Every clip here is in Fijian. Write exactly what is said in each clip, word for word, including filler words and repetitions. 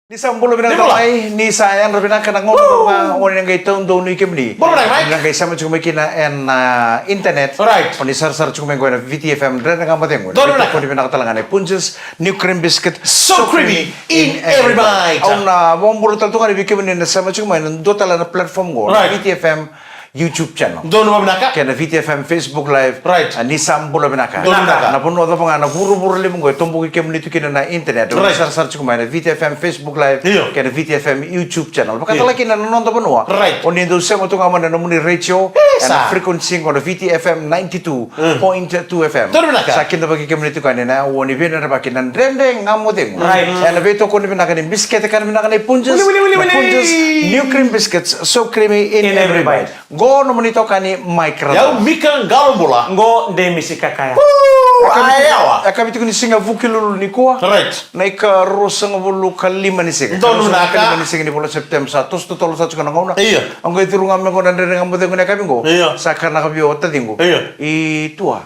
Ni sa bula vinaka. Ni bula. Mai, ni sa yadra vinaka na gauna. Woo! Ga o ni na qai taudonu i kemuni. Bula vinaka, Mike. Ni na qai sema tiko mai kina ena, ah, internet. Right. O ni sarasara tiko mai qo ena V T F M Dredre Ga Mo Cegu. Donu vinaka. Ni vinaka tale ga na Punjas New Cream Biscuit. So creamy in every bite. Au na vakabula tale tu ga ni vei kemuni na sema tiko mai na dua tale na platform qo. Right. V T F M YouTube channel. Donu vinaka. Kei na V T F M Facebook Live. Right. Ah, ni sa bula vinaka. Donu vinaka. Na vanua cava ga na vuravura levu qo e toboki kemuni tu kina na internet. Right. Sarasara tiko mai na V T F M Facebook Live. Io. Kei na V T F M YouTube channel. Io. Vakatale kina na noda vanua. Right. O ni dau sema tu ga mai na nomuni radio. Isa. Ena frequency qo na V T F M ninety-two point two F M. Donu vinaka. Sa kidavaki kemuni tu ga ni na o ni veinanavaki na Dredre Ga Mo Cegu. Right. Ena veitokoni vinaka ni bisikete kana vinaka na Punjas. Wili, wili, wili, wili. Na Punjas New Cream Biscuits, so creamy in every bite. Qo nomuni itokani Mike Rata. Yau Mika Qalobula. Qo Demisi Kakaya. Woo! Aka vei tiko ni siga Vukelulu nikua. Right. Na ikaruasagavulu ka lima ni siga. Donu vinaka. Ka lima ni siga ni vula o September, sa toso totolo sa tiko na gauna. Io. Au qai curu ga mai qo na Dredre Ga Mo Cegu ena yakavi qo. Io. Sa kaya vei au o taciqu. Io. I tua.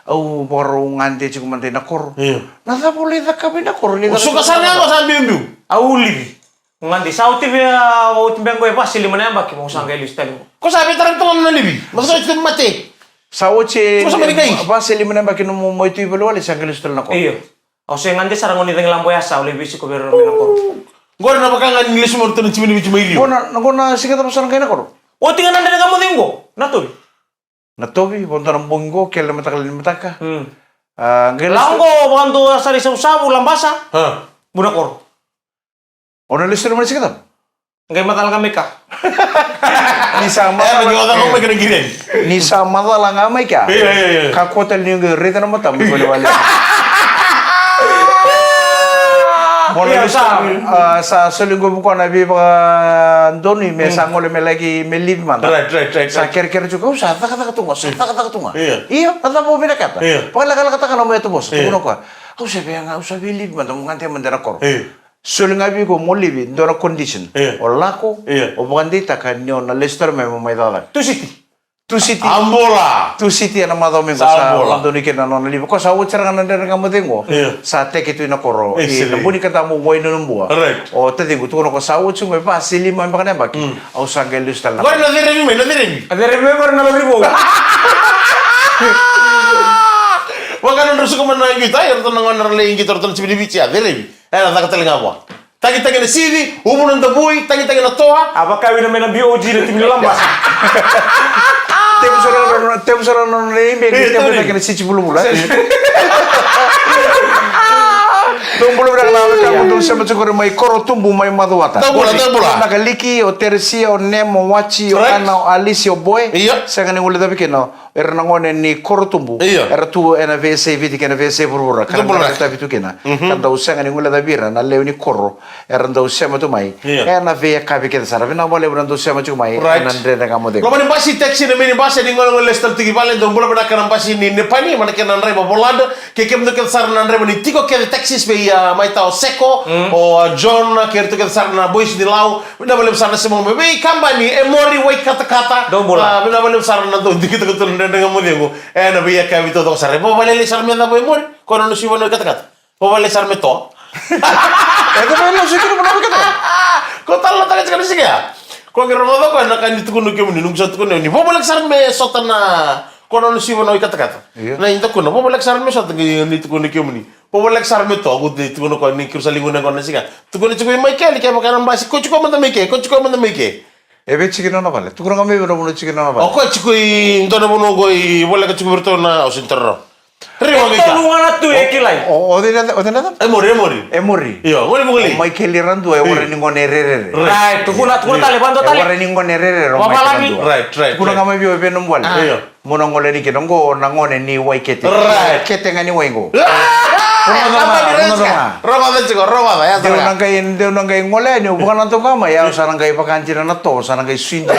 Au vakarau gade tiko mada ina koro. Io. Na cava o lai cakava ina koro? Ni o suka sara ga qo sa biubiu. Au livi. Gade, sa oti vei au, oti beka qo e va se lima na yabaki, mo sa qai lesu tale qo. Ko sa veitaravi toka na livi? Mo sa oti mate. Sa oti e va se lima na yabaki nomu mai tu i valewale, sa qai lesu tale na koro. Io. Au se gade sara qo ni cagilaba ya, sa au lai veisiko vei ira mai na koro. Qori na vaka ga ni lesu mai o ratou na Jimmy ni Viti mai Rio. Qo na, qo na siga cava sa na qai na koro? Oti ga na Dredre Ga Mo Cegu qo, na tovi. Na tovi, vodo na bogi qo, kele mataka, ni mataka. Hmm. Ah, qai lesu. Lako qo, vakadua sara i Savusavu, Labasa. Ha. Vunakoro. O na lesu tale mai na siga cava? Qai macala ga mai ka. Ni sa macala ga mai ka. Ni sa macala ga mai ka. Io, io, io. Kakua tale ni qai raica na matamu, ni vale vale. Mo na lesu, ah, sa soli qo vukua na veivakadonui me sa gole me laki me livi mada. Right, right, right, right. Sa kerekere tiko, au sa cakacaka tu ga, sa cakacaka tu ga. Io. Io, na cava o vinakata? Io. Vakalekalekataka na nomu yatu vosa, io, tukuna o koya. Au sa via ga, au sa via livi mada, mo gade mada ena koro. Io. Soli ga vei iko mo livi, dua na condition. Io. O lako, io, o vakadeitaka ni o na lesu tale mai mo mai cakacaka. Tusiti. Tusiti. A bula. Tusiti ena macawa mai qo sa bula. Sa donu kina na nona livi. Ko sa oti sara ga na Dredre Ga Mo Cegu qo. Io. Sa teke tu ina koro. Excellent. Ina Bunikadamu, Wainunubua. Right. O taciqu, tukuna o koya sa oti qo e va se lima beka na yabaki. Mm. Au sa qai lesu tale na. Qori na cerevi mai, na cerevi. A cerevi mai qori na lori vou. Vaka nodra suka mai na qita, e ratou na gone ra lai qita, ratou na Jimmy ni Viti, a cerevi. E na caka tale ga vua. Tagitagi na sici, uvu na davui, tagitagi na toa. A vakawina mai na B O G na timi ni Labasa. Tevu sara na, tevu sara na nona ibe, e, tevu sara na kena sici vulavula. Dou bula vinaka na wekaqu, dou sema tiko qori mai Korotubu mai Macuata. Dou bula, dou bula. Na Kaliki, o Teresia, o Nemo, o Waci, o Ana, o Alisi, o Boe. Io. Sega ni guilecavi kina. Era na gone ni Korotubu. Io. Era tu ena veiyasai Viti kei na veiyasai vuravura. Ka ra dau tavi tu kina. Mhm. Ka dau sega ni guilecavi ira na lewe ni koro. Era dau sema tu mai. Io. Ena veiyakavi kece sara. Vinaka vakalevu na dau sema tiko mai. Right. Ena Dredre Ga Mo Cegu. Loma ni basi, taxi, na minibus, ni gole, gole lesu tale tiko i vale, dou bula vinaka na basi ni Nepani, mai na kena draiva Volad, kei kemudou kece sara na draiva ni Tiko Kece Taxis vei, ah, Maitao Seko, mm, o, ah, John, kei iratou kece sara na boys ni Lau, Vinaka vakalevu sara na sema mai vei kabani Emori Waikatakata. Dou bula. Ah, vinaka vakalevu sara na dau digitaka tu na Dredre Ga Mo Cegu. E, na veiyakavi taucoko sara. Vakavalailai sara me cava Emori? Ko na nona siva na Waikatakata. Vakavalailai sara me toa. E, ko na nona siva na Waikatakata. Ko tale na tale tiko na siga ya. Ko qai rogoca ko na ka ni tukuna kemuni, noqu sa tukuna ni. Vakavalailai sara me sota na, ko na nona siva na Waikatakata. Io. Na i tukuna, vakavalailai sara me sota qai ni tukuna kemuni. Vakavalailai sara me toa, qo dei tukuna ko ni kiro sa liga na gone na siga. Tukuna tiko i Maikeli, kevaka na basi, ko tiko mada mai ke, ko tiko mada mai ke. E vei tiko na nona vale? Tukuna ga mai vei na vanua tiko na nona vale. O koya tiko i dua na vanua qo i voleka tiko vei iratou na, au sega ni taura rawa. Raica mai ke. E tolu ga na tui e kilai. O, o, o cei na, o cei na? Emori, Emori. Emori. Io, gone vakaLevu. O Maikeli Radua, e warai ni gone rerere. Right. Right, tukuna, tukuna tale, vadua tale. E warai ni gone rerere, o Maikeli Radua. Right, right, right. Tukuna ga mai vei au, vei nomu vale. Io. Mo na gole yani kina qo na gone ni Waikete. Right. Kete ga ni wai qo. Ah! Rogoca tiko, rogoca tiko, rogoca, ya. Deu na qai, deu na qai gole yani, au vakanadaku ga mai, au sa na qai vaka dina na to, sa na qai sui dina.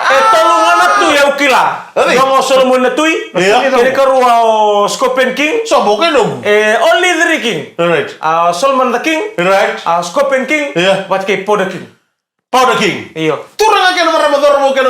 E tolu ga na tui au kila. Oi. Dua ga o Solomoni na tui. Io. Kena ikarua o Scorpion King. So, boke nomu. E, only three king. Right. A, Solomon the King. Right. A, Scorpion King. Io. Vata kei Powder King. Powder King. Io. Turaga kei na marama, cauravou kei na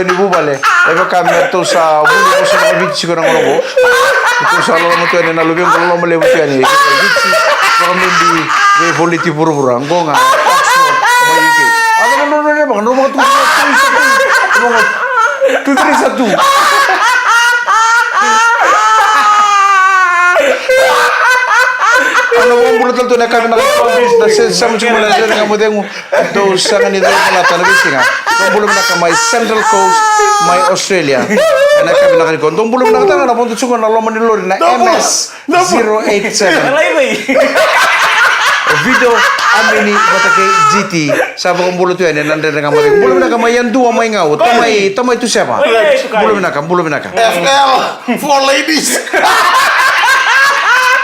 yani vuvale. E vaka me ratou sa vuli vosa vakaviti tiko na gauna qo. Ratou sa loloma tu yani na luvequ, loloma levu tu yani. Vakabibi veivoliti vuravura. Qo ga Oxford mai U K. A, vaka, no, no, no, vaka, no, vaka, tu, tu, tu, tu, tu, tu, tu. Au na vakabula tale tu na yakavi vinaka ni Koya. Na se- sema tiko mai na Dredre Ga Mo Cegu. Dou sega ni dou calata na veisiga. Vakabula vinaka mai Central Coast, mai Australia. Ena yakavi vinaka ni Koya. Dou bula vinaka tale ga na vodo tiko na loma ni lori na M S zero eight seven. Video Amini vata kei G T. Sa vakabula tu yani na Dredre Ga Mo Cegu. Bula vinaka mai Yadua mai Gau. Tamai, tamai Tuseva. Bula vinaka, bula vinaka. F L. Four ladies.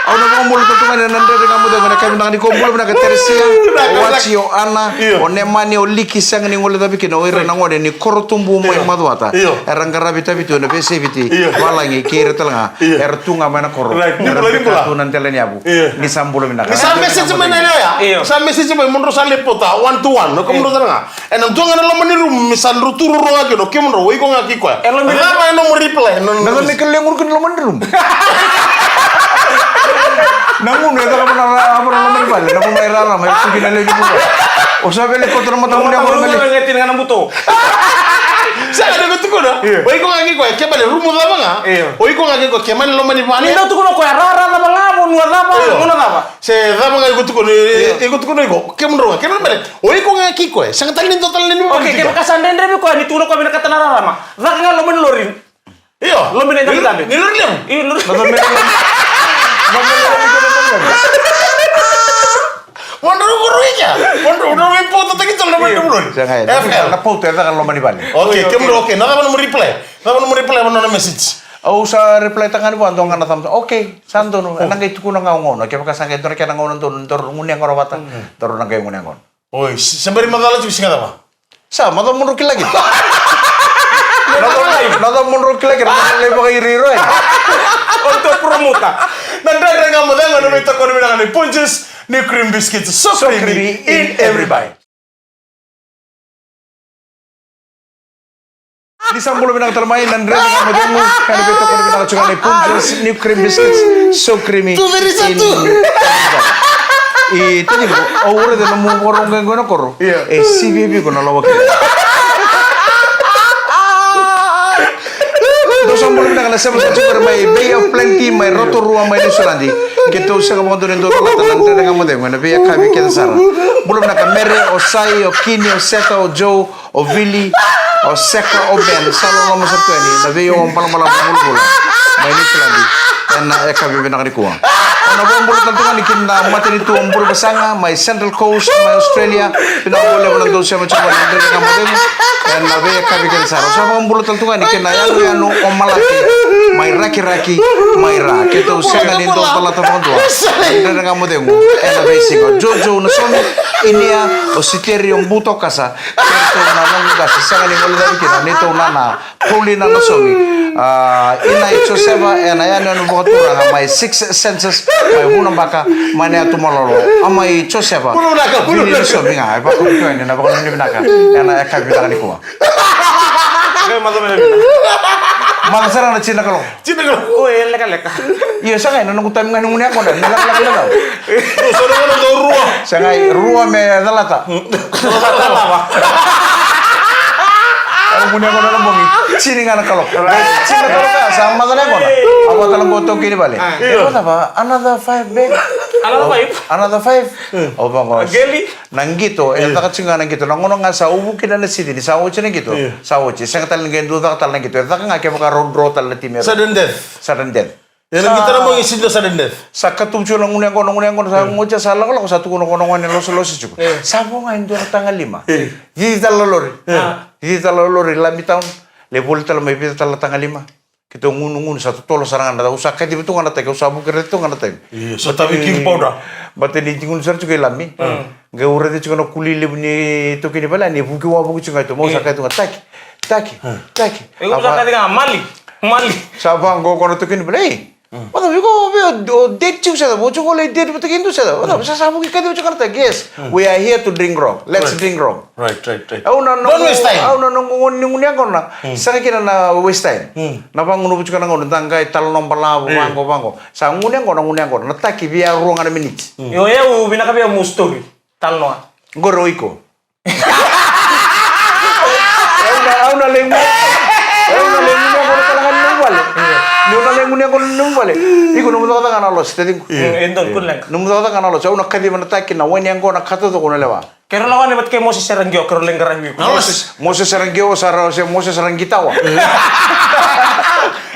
Au na vakabula tale tu ga na Dredre Ga Mo Cegu ena yakavi vinaka ni Koya. Bula vinaka Teresia, o Waci, o Ana, o Nemani, o Liki, sega ni guilecavi kina o ira na gone ni Korotubu mai Macuata. Era qaravi tavi tu ena veisei Viti, valagi kei ira tale ga era tu ga mai na koro. Era bika tu na dela ni yavu. Ni sa bula vinaka. Ni sa message mai na yaya. Sa message mai mo drau sa lepota one to one. Ko mo drau tale ga. Ena dua ga na loma ni room, me sa drau tu ruarua ga kina, o kemudrau, o iko ga kei koya. E loma ni room. Cava e nomu reply? Na cava me kele gunu kina loma ni room? Na gunu e caka vana ra- vana loma ni vale, na gunu e rarama, e tuki na lewe ni buka. O sa vele koto na mata gunu e gunu mele. Sa ga na tukuna. O iko ga kei koya, ke bale room cava ga? O iko ga kei koya, ke mani loma ni vale. Ni dau tukuna koya, rara cava ga, vanua cava, gunu cava. Se cava ga iko tukuna, iko tukuna iko, kemudrau ga, kemudrau bale. O iko ga kei koya, sega tale ni dua tale ni lima. Okay, kevaka sa dredre vei koya ni tukuna koya vinakata na rarama. Caka ga loma ni lori. Io. Loma ni lori levu. Io, lori. Mo drau koro ika. Mo drau, mo drau mai pauta taki tale loma ni lori. Sega, e, na pauta e caka loma ni vale. Okay, kemudrau, okay. Na cava nomu reply? Cava nomu reply, vanua na message? Au sa reply taka ga ni vua, dua ga na thumbs up. Okay, sa donu. Ena qai tukuna ga o gauna. Kevaka sa qai dua na kena gauna donu, daru gunu yaqona vata. Daru na qai gunu yaqona. Oi, se bera ni macala tiko siga cava? Sa, maca mo drau kila kina. Na ca mo drau kila kina, na lai vakairiiro yani. O tou promoter. Na Dredre Ga Mo Cegu, na veitokoni vinaka ni Punjas, ni cream biscuits, so creamy in every bite. Ni sa bula vinaka tale mai na Dredre Ga Mo Cegu, kei na veitokoni vinaka tiko ga ni Punjas, new cream biscuits, so creamy. Tu veri sa tu. I tani ko, au raica na nomu vakarau qo na koro. Io. E sivi vei iko na lawa kina. Dou sa bula vinaka na sema sa tiko mai Bay of Plenty, mai Rotorua, mai Niusiladi. Keitou sega vakadua ni dou calata na Dredre Ga Mo Cegu ena veiyakavi kece sara. Bula vinaka Mere, o Sai, o Kini, o Seta, o Joe, o Vili, o Seka, o Ben, sa loloma sara tu yani na vei o Balabalaba Vulavula mai Niusiladi ena yakavi vinaka nikua. Au na vakabula tale tu ga yani kina matanitu o Burebasaga mai Central Coast mai Australia. Vinaka vakalevu na dou sema tiko mai na Dredre Ga Mo Cegu ena veiyakavi kece sara. Au sa vakabula tale tu ga yani kina yanuyanu o Malati mai Rakiraki mai Ra. Keitou sega ni dou calata vakadua na Dredre Ga Mo Cegu ena veisiga. Jojo Nasomi, Inia, o Siteri, o Butokasa. Keitou na noqu qase, sega ni guilecavi kina, neitou nana, Paulina Nasomi. A, Inai Josefa, ena yanuyanu vakaturaga mai Six Senses, mai Vunabaka, mai na yatu malolo. A mai Josefa, Vili Nasomi ga, e vakanuinui yani na vakanuinui vinaka ena yakavi vinaka nikua. Maca sara na tini na kaloko. Tini na kaloko. Oi, e lekaleka. Io, sa qai na noqu taimi ga ni gunu yaqona, ni lakalaka na cau. Sa qai rua me calata. Au gunu yaqona na bogi. Tini ga na kaloko. Tini na kaloko, sa maca na yaqona. Au vata na qo taukei ni vale. E vata va, another five bag. Another five. Another five. Au vaqo. Geli. Na qito, e caka tiko ga na qito. Na gauna ga sa uvu kina na sitini, sa oti na qito. Sa oti. Sega tale ni qai dua caka tale na qito. E caka ga kevaka rau draw tale na timi. Sudden death. Sudden death. Ena qito na bogi sitini, sudden death. Sa katubu tiko na gunu yaqona, gunu yaqona, sa oti sa lakolako, sa tukuna ko na gone losalose tiko. Sa vo ga e dua na taga lima. Cici tale na lori. Cici tale na lori, Lami town. Lai voli tale mai vica tale na taga lima. Keitou gunu, gunu, sa totolo sara ga na, au sa kaciva tu ga na taki, au sa vuki raica tu ga na taimi. Io, sa tavi king powder. Baleta ni gunu sara tiko i Lami. Qai au raica tiko na kuli levu ni taukei ni vale, ni vuki wavoki tiko ga tu, au sa kaci tu ga, taki, taki, taki. Au sa kaci ga, mali, mali. Sa vaqo ko na taukei ni vale, ei. Vata vei ko vei o date tiko sa, o tiko lai date vata kei dua sa, vata, sa, sa vuki kaciva tiko ga na taki, yes. We are here to drink grog. Let's drink grog. Right, right, right. Au na noqu, au na noqu gunu yaqona. Sega kina na waste time. Na vagunuva tiko na gauna, da qai talanoa balavu, vaqo, vaqo. Sa gunu yaqona, gunu yaqona. Na taki via rua ga na miniti. Io, au vinaka vei au mo story. Talanoa. Qori o iko. Au na, au na lai gunu. Au na lai gunu yaqona tale ga ni noqu vale. Ni o na lai gunu yaqona na nomu vale. Iko nomu cakacaka na losi, taciqu. Mm, e donu, kua ni leqa. Nomu cakacaka na losi. Au na kaciva na taki, na wai ni yaqona, ka taucoko au na lewa. Keirau lako yani vata kei Moses Saraqio, keirau lai qaravi iko. Na losi. Moses Saraqio, sa ra, se Moses Saraqitawa.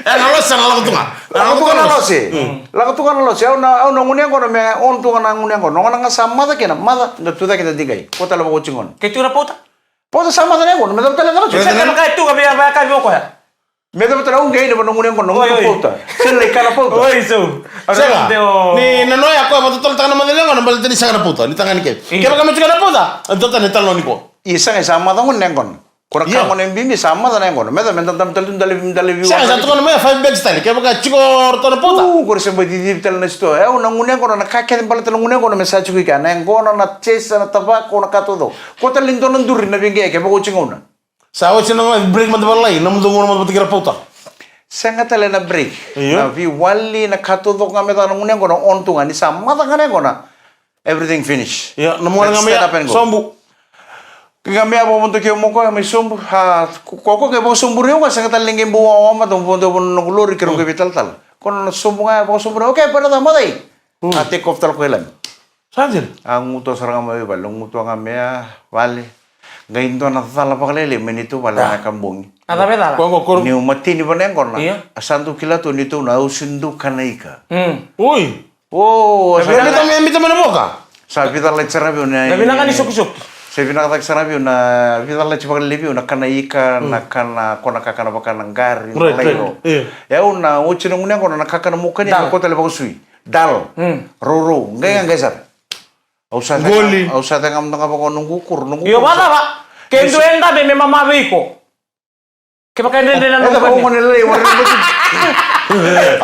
E, na losi, sa na lako tu ga. Lako tu ga na losi. Mm. Lako tu ga na losi. Au na, au na gunu yaqona me on tu ga na gunu yaqona. O gona ga sa maca kina, maca, da tu cake da diqai. Ko tale vakaoti gona. Ke tu na pauta? Pauta sa maca na yaqona, me cava tale na losi. Sa kena ka e tu ga vei a vaka vei o koya. Me cava tale au qai na vanua gunu yaqona, na gunu pauta. Sega ni kana pauta. Oi, so. Sega. Ni na noya koya vakatotolotaka na maca ni yaqona, baleta ni sega na pauta, ni tagane ke. Io. Kevaka me tiko na pauta, e dua tani e talanoa ni ko. Io, sega, sa maca gunu yaqona. Ko na ka gona e bibi, sa maca na yaqona. Me cava, me da dam tale tu, da levi, da levi. Sega, sa tukuna mai five bags tale, kevaka tiko ratou na pauta. U, ko ra se bai cicivi tale na sitoa. E, au na gunu yaqona, na ka kece baleta na gunu yaqona, me sa tiko i kea. Na yaqona, na chesa, na tavako, na ka taucoko. Ko tale ni dua na duri na veiqeya, kevaka o tiko gauna. Sa oti na gauna break mada vakalailai, na mudu gauna mada vata kei ra pauta. Sega tale na break. Io. Na veiwali, na ka taucoko ga me caka na gunu yaqona, on tu ga, ni sa maca ga na yaqona. Everything finish. Io, na mona ga me ya, sobu. Ke ga me ya vakavodo kei au mo koya mai sobu. A, ko, ko, ko ke vakasobu reu ga, sega tale ni qai bau wawa mada, mo vodo vana noqu lori, keirau qai veitalatala. Ko na sobu ga, vakasobu reu, okay, brother, maca i. A take off tale ko i lami. Sa dina. A gutuwa sara ga mai vale, gutuwa ga me ya vale. Qai dua na cala vakalailai mai neitou vale na ka bogi. A cava e cala? Ko, ko, ko. Niu mateni vana yaqona. Io. A sa dau kila tu neitou na au se dau kana ika. Mm. Oi. O, sa vinaka. Mita, mita mai na voka. Sa vica lati sara vei au na. Na vinaka ni sokisoki. Sa vinaka cake sara vei au na vica lati vakalailai vei au na kana ika, na kana, ko na kakana vaka na qari, na lailo. Right, right. Io. E au na oti na gunu yaqona na kakana meu kania, ko tale vakasui. Dal. Mm. Rourou. Qai ga qai sara. Au sa cega, au sa cega mada ga vaka noqu kuro, noqu kuro. Io, vakacava? Ke dua e dabe me mama vei iko. Kevaka e dredre na noqu kania. E cava, au gone lailai warai na batibu.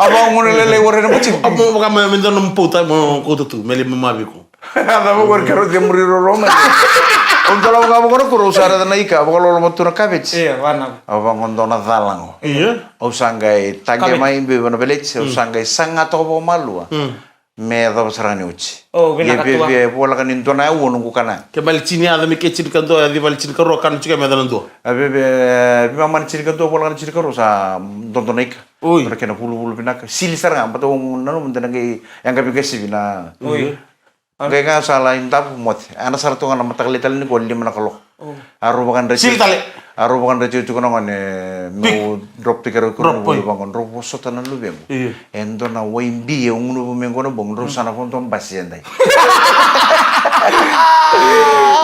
A vaka au gone lailai warai na batibu. Au vaka me, me dua na pauta, mo kauta tu, me lai mama vei iko. A cava, au gone kero te muri roro mai. Au dolavi ga vaka na kuro, au sa raica na ika, vakaloloma tu na kaveti. Io, vana. A vaka dua na cala qo. Io. Au sa qai taqe mai, biu vana veleti, au sa qai saga toka vakamalua. Mm. Me yacova sara ga ni oti. O, vinaka tu ga. Ia via, via voleka ni dua na aua noqu kana. Ke vale tini yaco me ke tinikarua, yaco i vale tinikarua, kana tiko me yaco na dua. A via, via, via mama ni tinikarua, voleka ni tinikarua, sa dodo na ika. Oi. Dua na kena vuluvulu vinaka. Sili sara ga, baleta au nanuma de na qai yaga veikasivi na. Oi. Qai ga sa lai davu moce. Ena sara tu ga na mataka lailai tale ni ko lima na kaloko. O. A rau vakadreti. Sili tale. A rau vakadreti tiko na gone meu drop tiko rau. Drop, oi. Vaqo, drau vosota na luvequ. Io. E dua na wai bi e gunuva mai qo na bogi, drau sa na vodo basi edai.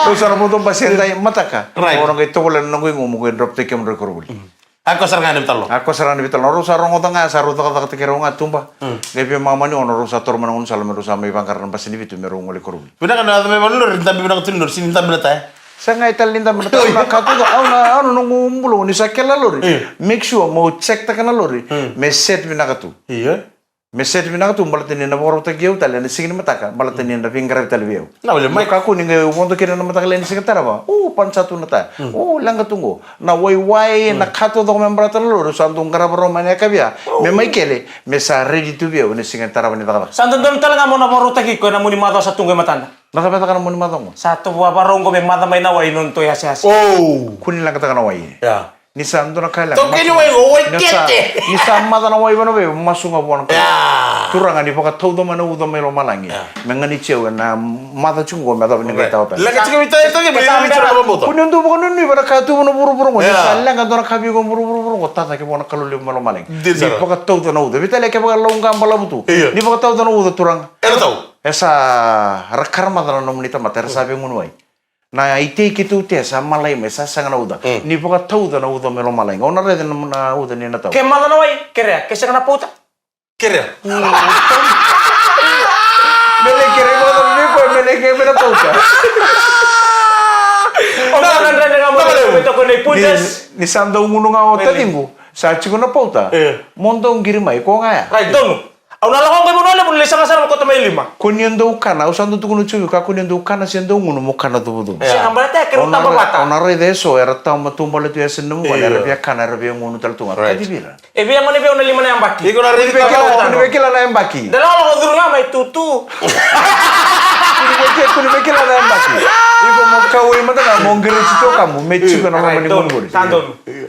Drau sa na vodo basi edai mataka. Right. Au na qai tovolea na noqu igu meu qai drop tiko kemu drau i koronivuli. Mm. A koya sara ga na veitalanoa. A koya sara ga na veitalanoa. Rau sa rogoca ga, sa rau cakacakataki rau ga tuba. Mm. Qai via mamani ono, rau sa toro mai na gaunisala me rau sa mai vaqara na basi ni vitu me rau gole i koronivuli. Vinaka na yaco mai vanua, rau dabe vinaka tu ni, rau sega ni dabe na taya. Sa qai tale ni dabe na taya, na ka tu, au na, au na noqu bula, ni sa kele na lori. Io. Make sure mo check taka na lori. Mm. Me set vinaka tu. Io. Me set vinaka tu, baleta ni na vakarautaki au tale ena siga ni mataka, baleta ni na veiqaravi tale vei au. Na wale mai. Kakua ni qai vodo kina na mataka lailai ni siga tarava. O, pansa tu na taya. Mm. O, leqa tu qo. Na waiwai, na ka taucoko me baleta na lori, sa dau qarava rawa mai na yakavi ya. Me mai kele, me sa ready tu vei au ena siga tarava ni cakacaka. Sa dodonu tale ga mo na vakarautaki koya na muni macawa sa tu qo e matada. Na cava e caka na muni macawa qo? Sa tovo vakarau qo me maca mai na wai nodatou yaseyase. O. Kua ni leqataka na wai. Ya. Ni sa dua na ka e leqa. Toki ni wai, o wai kete. Ni sa maca na wai vana vei, masu ga vua na Kalou. Ya. Turaga, ni vakatauca mai na uca mai lomalagi. Ya. Me ganiti au ena macawa tiko qo me yacova ni qai tawa tale. Leqa tiko vei tale, tale, me sa vei tale na vabauta. Kua ni dau vakanuinui vua na ka tu vua na vuravura qo. Ni sa leqa dua na ka vei iko vuravura qo, tacake vua na Kalou levu mai lomalagi. Ni vakatauca na uca. Vei tale kevaka lau qa balavu tu. Io. Ni vakatauca na uca, turaga. Era tau. E sa ra karamaca na nomuni tamata, era sa veigunu wai. Na itei keitou tea sa malai mai, sa sega na uca. Mm. Ni vakatauca na uca mai lomalagi. O na raica na, na uca ni na tau. Ke maca na wai, kerea. Ke sega na pauta, kerea. Me lai kerea, maca vei koya, me lai kerea, me na pauta. O na raica ga mo na pauta ko nei putas. Ni, ni sa dau gunu ga o taciqu, sa tiko na pauta. E. Mo dau qiri mai, ko ga ya. Rai, donu. Au na lako qo i Vanua Levu, ni lai saga sara mo kauta mai lima. Ko ni dau kana, au sa dau tukuna tiko vei iko, ko ni dau kana se dau gunu mo kana cuvacuva. Sega, baleta ya keirau taba vata. O na raica eso era tau ma taubale tu, e yasa ni nomu vale, era via kana, era via gunu tale tu ga. Right. Kacivi ira. E via gone vei au na lima na yabaki. Iko na raici, ko ni via kila na yabaki. Da lako, lako curu ga mai tutu. Ko ni via kila, ko ni via kila na yabaki. Iko mo kauwai mada ga mo qiriti tokamu me tiko na loma ni gonegone. Sa donu.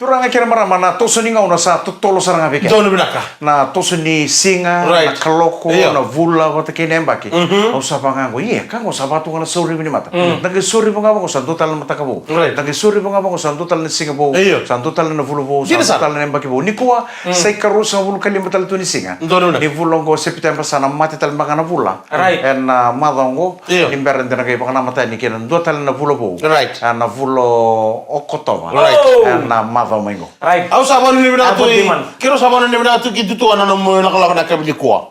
Turaga kei na marama, na toso ni gauna sa totolo sara ga vei keda. Donu vinaka. Na toso ni siga, right, na kaloko, io, na vula vata kei na yabaki. Mhm. Au sa vaqo, ia, ka qo sa vatu ga na sauriva ni mata. Mm. Na qai sauriva ga vaqo sa dua tale na mataka vou. Right. Na qai sauriva ga vaqo sa dua tale na siga vou. Io. Sa dua tale na vula vou, sa dua tale na yabaki vou. Nikua, mm, sa ikaruasagavulu ka lima tale tu ni siga. Donu vinaka. Ni vula oqo o Sepiteba sa na mate tale beka na vula. Right. Ena macawa oqo, io, ni bera de na qai vakanamata yani kei na dua tale na vula vou. Right. Ena vula o Okotova. Right. Oh. Ena macawa mai qo. Right. Au sa vakanuinui vinaka tu i, keirau sa vakanuinui vinaka tu ki tutu na nomu lakolako na yakavi nikua.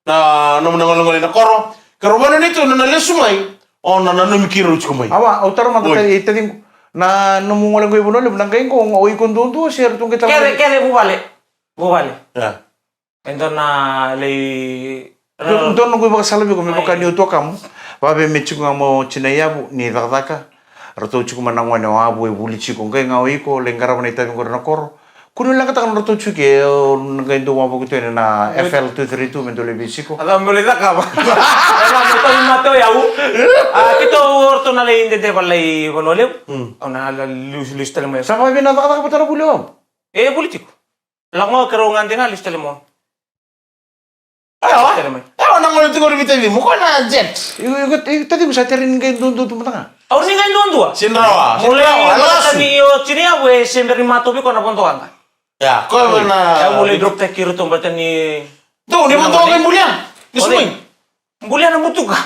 Na nomu na golegole na koro. Keirau vakanuinui tu na lesu mai, o na nanumi keirau tiko mai. Awa, au taro mada, oi, taciqu. Na nomu gole qo i Vanua Levu, na qai qo, o iko duadua se ratou qai tara? Kece, kece, vuvale. Vuvale. Ia. E dua na lai. Dua, dua noqu ivakasala vei iko, me vaka ni o tu o kamu. Vave me tiko ga mo tinayavu ni cakacaka. Ratou tiko mai na gone o Avu e vuli tiko. Qai ga o iko lai qarava na itavi qori na koro. Kua ni leqataka na ratou tiko e, o na qai dau wavoki tu yani na F L two three two me dau lai veisiko. A cava me lai cakava? E cava me tavi mate o yau? A, keitou o ratou na lai dede vale i Vanua Levu. Mm. Au na lai lusi, lusi tale mai. Sa vave na cakacaka vata na vuli o Avu? E vuli tiko. Lako ga keirau gade ga lesu tale mai. Aiwa. Lesu tale mai. Aiwa, na gole tiko ni vitacimu, ko na jet. Iko, iko, iko tacimu sa tere ni qai duadua tu mada ga. Au ni qai duadua. Sindrawa, mo lai sindrawa, baleta lasu. Ni o tini yavu e se bera ni matau vei koya na vodoaga. Ia, ko na. Ia, mo lai drop taki iratou baleta ni. Dou, ni vodoaga i bulia. Ni sumai. Bulia na mutuka.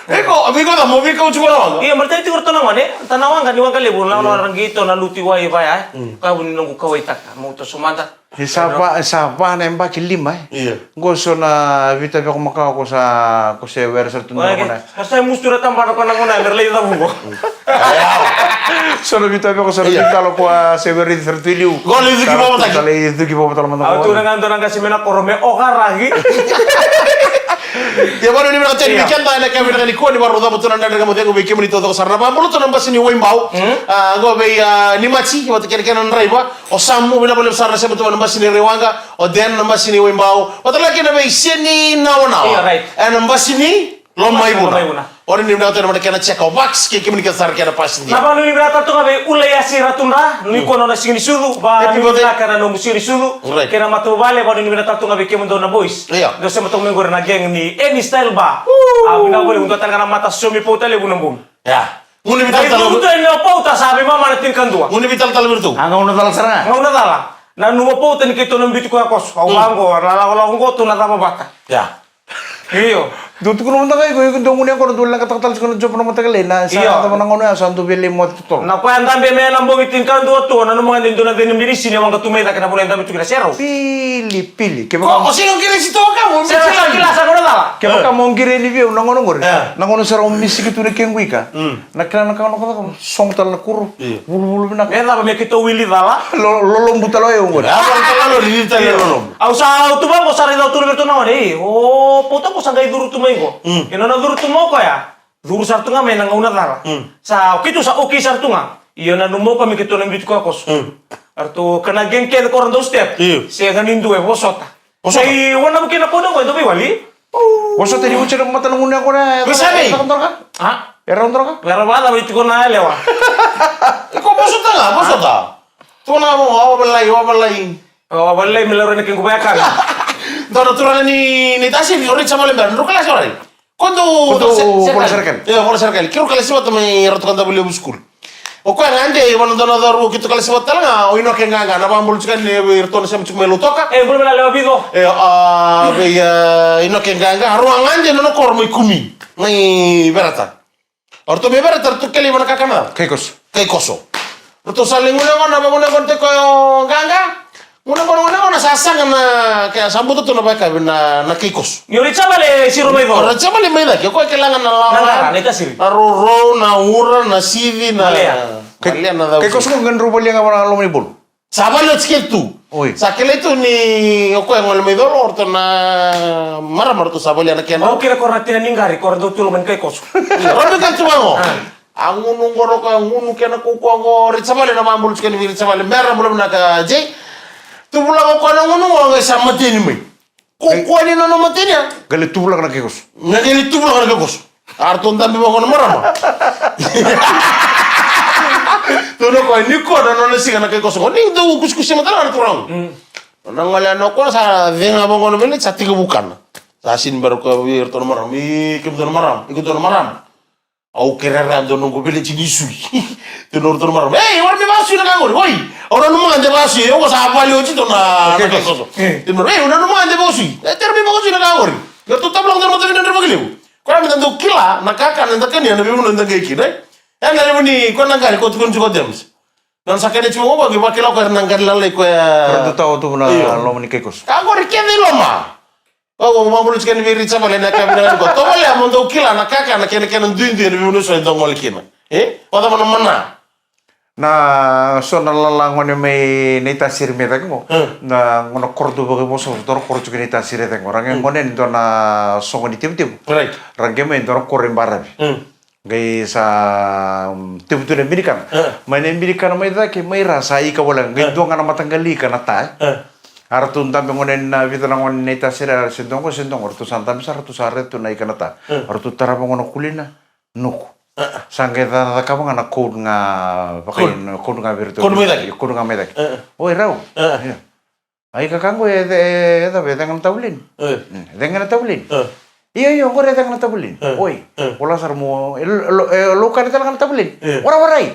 Iko, vei iko ca mo veikau tiko na waqa. Ia, baleta ni tiko ratou na gone, ta na waqa ni waqa levu, na, na ragi to na luti wai vaya, e. Mm. Ka vu ni noqu kauaitaka, mo toso mada. Ni sa va, sa va na yabaki lima, e. Ia. Qo so na vita veko makawa ko sa, ko se were sa tu na gone. Ka sa musu tu na tabana ko na gone, me ra lai cavu qo. So na vita veko sa na vita lo ko a se were i tharatu i liu. Qo lai cuki vovotaki. Sa lai cuki vovotaki mada. Au tu na ga dua na qase mai na koro me okaraki. Ia, vakanuinui vinaka tale vei keda ena yakavi vinaka nikua ni vakarau cavuta na Dredre Ga Mo Cegu vei kemuni taucoko sara na vakabula tu na basi ni Waibau. Mm. A, qo vei, a, Nimati, vata kei na kena draiva. O Samu, vinaka vakalevu sara na sema tu mai na basi ni Raiwaqa. O Den na basi ni Waibau. Vata kei na vei Seni Nawanawa. Ia, right. Ena basi ni Lomaivuna. Lomaivuna. O ni vinaka tu na mata kena cheka o Vax, kei kemuni kece sara kena pasidia. Na vakanuinui vinaka tale tu ga vei Ulaiasi Ratudra, ni kua nona siga ni sucu, vakanuinui vinaka na nomu siga ni sucu. Right. Kei na matavuvale, vakanuinui vinaka tale tu ga vei kemudou na boys. Ia. Dou sema tu mai qori na gang ni Any Style Bar. Woo! A, vinaka vakalevu, dua tale ga na mata somi pauta levu na bogi. Ia. Gunu vitalatala. Qai tu ena pauta sa veimama na tinikadua. Gunu vitalatala vei iratou. A, gauna cala sara ga. Gauna cala. Nanuma pauta ni keitou na biuti koya koso. Au vaqo, na lakolako qo tou na cava vata. Ia. Io. Dou tukuna mada ga iko, iko dou gunu yaqona, dou leqataka tale tiko na job na mataka lailai, na sa cava na gauna ya sa dou via lai moce totolo. Na koya dabe mai na bogi tinikadua tu, nanuma ga ni dou na cei ni binisini, waqa tu mai cake na vanua e dabe tu kina, serau. Pili, pili. Kevaka o sega o qiri sitoa ka mo. Serau sa kila sa gauna cala. Kevaka mo qiri yani vei au na gauna qori. Na gauna sara o misiki tu na kequ ika. Na kila na ka na ka caka, sogo tale na kuro. Io. Vuluvulu vinaka. Me cava me keitou wili cala. Lo-, lolobu tale o yau qori. A, lolobu tale, lolobu. Au sa, au tu vaqo sa raica au tu na vei ratou na gone. Ei, o pauta qo sa qai curu tu mai qo. Mm. E nona curu tu mai o koya. Curu sara tu ga mai na gauna cala. Mm. Sa, o keitou sa okei sara tu ga. Io, nanuma o koya me keitou na biuti koya koso. Mm. Eratou kana gang kece ko ra dau step. Io. Sega ni dua e vosota. Vosota. Ei, wana vuke na kona ko, e dau veiwali. Vosota ni vuce na mata na gunu yaqona, e rau doroka? A? E rau doroka? Era vakacava tiko na yalewa. Ko vosota ga, vosota. Tiko na mo, o valai, o valai. O valai, me laura ni kequ vayakana. Dua na turaga ni, ni tasi, ni ori sa vale bera, drau kalasi orai. Ko dau, ko dau se-, se-, vola serekali. E, vola serekali. Keirau kalasi vata mai Ratu Kadavulevu School. O koya gade, e vanua dua na cauravou keitou kalasi vata tale ga, o Inoke Qaqa, na vakabula tiko yani vei iratou na sema tiko mai Lautoka. E, bula vinaka lewa Vico. E, a, vei, a, Inoke Qaqa, a rua gade nona koro mai Kumi, mai Verata. O ratou mai Verata, ratou kelei vana kakana. Kaikoso. Kaikoso. Ratou sa lai gunu yaqona, vagunu yaqona tiko o Qaqa. Gunu yaqona, gunu yaqona sa saga na, ke sa buta tu na vakavi na, na kaikoso. Ni o Raica Vale siro mai colo. O Raica Vale mai cake, o koya kila ga na la-, na la-, na itasiri. Na rourou, na ura, na sivi, na malea. Malea na cau. Kaikoso qo ga drau valia ga vana loma ni bolo. Sa vale oti kece tu. Oi. Sa kilai tu ni o koya gole mai colo, o ratou na marama ratou sa valia na kena. Au kila ko ra tina ni qari, ko ra dau tu loma ni kaikoso. Ratou kece tu vaqo. A. A gunu qo, rau koya gunu kena kaukauwa qo, Riti Savale, na vabula tiko yani vei Riti Savale. Mera bula vinaka, Jay. Tuvulaka o koya na gunu qo, qai sa mateni mai. Kaukauwa ni nona mateni ya. Qai lai tuvulaka na kaikoso. Qai lai tuvulaka na kaikoso. A ratou dabe vaqo na marama. Tukuna o koya, nikua na nona siga na kaikoso qo. Ni dau kusikusi mada na turaga. Mm. Na gole yani o koya sa cega vaqo na veleti, sa tekivu kana. Sa sini bera o koya vei iratou na marama. Ii, kemudou na marama. Ikotou na marama. Au kerea rawa e dua noqu veleti ni sui. Tukuna o ratou na marama, "Ei, au na mai vakasui na ka qori. Oi, au nanuma ga de vakasui. Au qo sa vale oti tu na, na kaikoso." Tukuna, "Ei, au nanuma ga de vakasui. E, tere mai vakasui na ka qori. Qai ratou tavulaka dua na mataveidredre vakalevu." Koya meda dau kila na kakana eda kania ena veivanua eda qai kina, e? Ena levu ni koya na qali ko tukuna tiko o James. Nona sa kania tiko qo, qai vakila o koya na qali lalai koya. Ratou tawa tu na loma ni kaikoso. Ka qori kece i loma. Au, au vabula tiko yani vei Riti Savale ena yakavi vinaka nikua. Tovolea mo dau kila na kakana kei na kena duidui ena veivanua eso eda gole kina. E? Vakacava na mana? Na so na lala gone mai Naitasiri mai cake qo. Hmm. Na gone koro tu vakaivosa, dua na koro tiko Naitasiri cake qo. Ra qai gone ni dua na soqo ni tevutevu. Right. Ra qai mai dua na koro i baravi. Hmm. Qai sa, mm, tevu tu na binikana. Eh. Mai na binikana mai cake, mai ra sa ika wale. Qai dua ga na mataqali ika na ta, e. Eh. A ratou dabe gone na vica na gone Naitasiri, se dua qo, se dua qo. Ratou sa dabe sara, ratou sa raica tu na ika na ta. Eh. Ratou tarava qo na kulina, nuku. Eh. Sa qai ca-, cakava ga na code ga, vaka-, code ga vei iratou. Code mai cake. Code ga mai cake. Eh. Oi, rau. Eh. Ia. Ai, ka qo e, e, e cava, e cega na tavulen? E. Mm, cega na tavulen? E. Io, io, qori e cega na tavulen. E. Oi, e, vola sara mo, e lo-, e lo-, e lou kana tale ga na tavulen. E. Warawarai.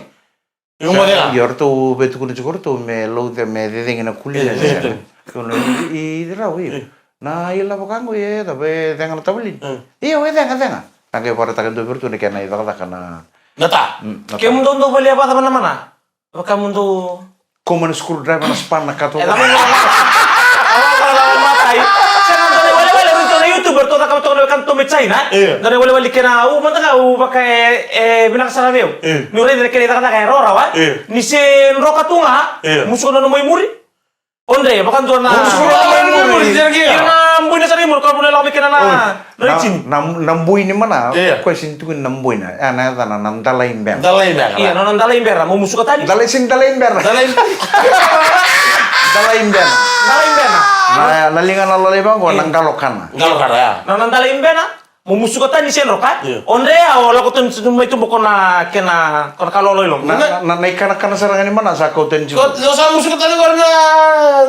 Io, mo cega. Io, ratou veitukuni tiko ratou me lou ce-, me cecegi na kulina. E, e, e. Kau na, i, i rau, i. E. Na ilavo ka qo e cava, e cega na tavulen? E. Io, e cega, cega. Na qai vakaraitaka e dua vei iratou na kena icakacaka na. Na ta. Mm, na ta. Kemudou dau valia vakacava na mana? Vaka mudou. Kau mai na screwdriver, na span, na kato. E, cava na, cava na, cava na matai. Sega, dua na iwalewale, ratou na YouTuber, ratou cakava toka na wekana ratou mai China. Io. Dua na iwalewale kena, au mada ga, au vaka e, e vinaka sara vei au. Io. Niu raica na kena icakacaka e rawarawa. Io. Ni se droka tu ga, io, musuka na nomu imuri. O dre, vakadua na. Musuka na nomu imuri, Sergio. Kena buina sara imuri, ka vuna e lako mai kena na. Oi. Na, na, na bui ni mana, io, koya sini tukuni na buina. E, na yacana na dalai bera. Dalai bera. Io, na, na dalai bera, mo musuka tani. Dalai sini dalai bera. Dalai. Dalai bera. Dalai bera. Na, na liga na lalai vaqo, io, na qalo kana. Qalo kana, ya. Na, na dalai bera, mo musuka tani se droka. Io. O dre, o lako tani mai tuba ko na kena, ko na ka lolo i loma. Na, na, na ikanakana sara ga ni mana sa kau tani tiko. Ko, o sa musuka tani qori na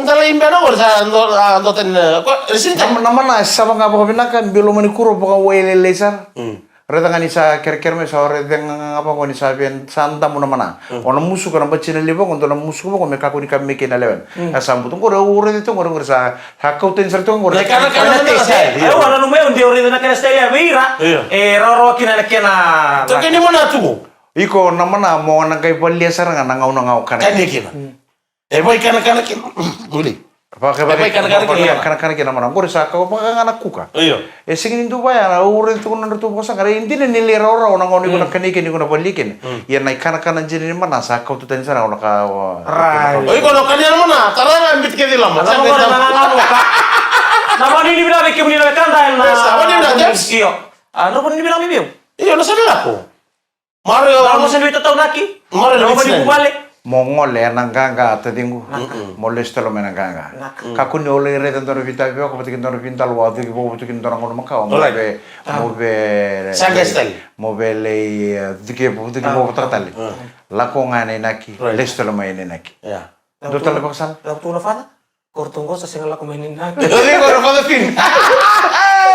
dalai bera qori sa do, a, do tani na, ko, e sini tani. Na, na mana e sava ga vakavinaka, biu loma ni kuro vakawailele sara. Mm. Raica ga ni sa kerekere mai sa ore cega ga vaqo ni sa via sa damu na mana. Mm. O na musuka na batina levu vaqo, dua na musuka vaqo me kakua ni kame kei na lewena. Mm. A sa butu qori, au raica tu qori, qori sa, sa kau tani sara tu qori. Na ikanakana, na ikanakana. Io. Au a nanuma au de au raica na kena style ya vei ira. Io. E rawarawa kina na kena. Toka ni mana tu qo. Iko na mana mo na qai valia sara ga na gauna ga o kana. Kania kina. Mm. E vaikanakana kina. Guli. Vaka, e vaikanakana kina. Vaikanakana kina mana. Qori sa ka vaka ga na kuka. Io. E sega ni dua ya, au raica tu na nodratou vakasaqa. E dina ni lai rawarawa na gauna iko na kania kina, iko na valia kina. Mm. Ia na ikanakana dina ni mana sa kauta tani sara na ka. Right. O iko na kania na mana, tara ga biuti kece i loma. Na mana, na mana, na mana. Na mana ni vinaka vei kemuni na wekada na. Yes, na mana ni vinaka, James. Io. A, na mana ni vinaka vei au. Io, na sa vinaka. Mario, na mo sega ni veitataunaki. Mario, na mo vale. Mo gole ena qaqa, taciqu. Naka. Mo lesu tale mai na qaqa. Naka. Kakua ni o lai raica dua na veitavioka vata kei dua na veidalu, a cuki vakavotuki dua na gauna makawa. Mo vei, mo vei. Sa qai style. Mo vei lai, e, cuki vakavotuki vakavotaka tale. Lako ga ena inaki, lesu tale mai ena inaki. Dua tale vakasala. Lako tu na fata. Ko ratou qo sa sega lako mai ni na. E, o iko na Father Finn.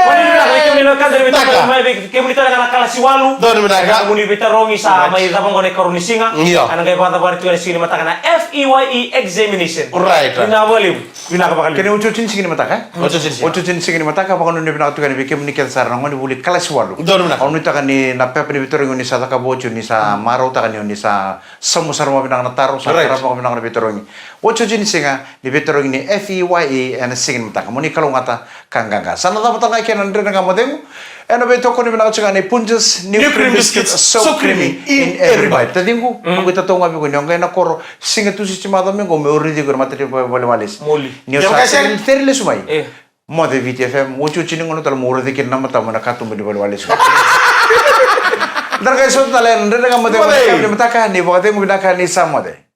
Moni vinaka vei kemuni na wekada, ni veitarogi mai vei kemuni tale ga na kalasi walu. Donu vinaka. Kemuni veitarogi sa mai cava qo na ikarua ni siga. Io. Ena qai vakacavari tu ena siga ni mataka na F E Y E examination. Right. Vinaka vakalevu. Vinaka vakalevu. Kena iotioti ni siga ni mataka, e? Iotioti ni siga. Iotioti ni siga ni mataka, vakanuinui vinaka tu ga yani vei kemuni kece sara na gone vuli kalasi walu. Donu vinaka. Au nuitaka ni na pepa ni veitarogi ni sa cakava oti, ni sa marautaka ni, ni sa sauma sara vakavinaka na taro, sa tarava vakavinaka na veitarogi. Iotioti ni siga ni veitarogi ni F E Y E ena siga ni mataka. Mo ni kalougata ka qaqa. Sa na cava tale ga kina na Dredre Ga Mo Cegu ena veitokoni vinaka tiko ga nei Punjas New Cream Biscuits, so creamy in every bite. Taciqu, au qai tatau ga vei iko ni o qai na koro, siga Tusiti macawa mai qo, meu raici iko ena matanitu vakaivalewale. Moli. Ni o sa sega ni ceri lesu mai. Moce Viti F M, iotioti ni gauna tale mo raici kina na matamu ena katuba ni valewale. Dra qai sota tale, dra qai moce. Moce. Ni mataka, ni vakacegu vinaka, ni sa moce.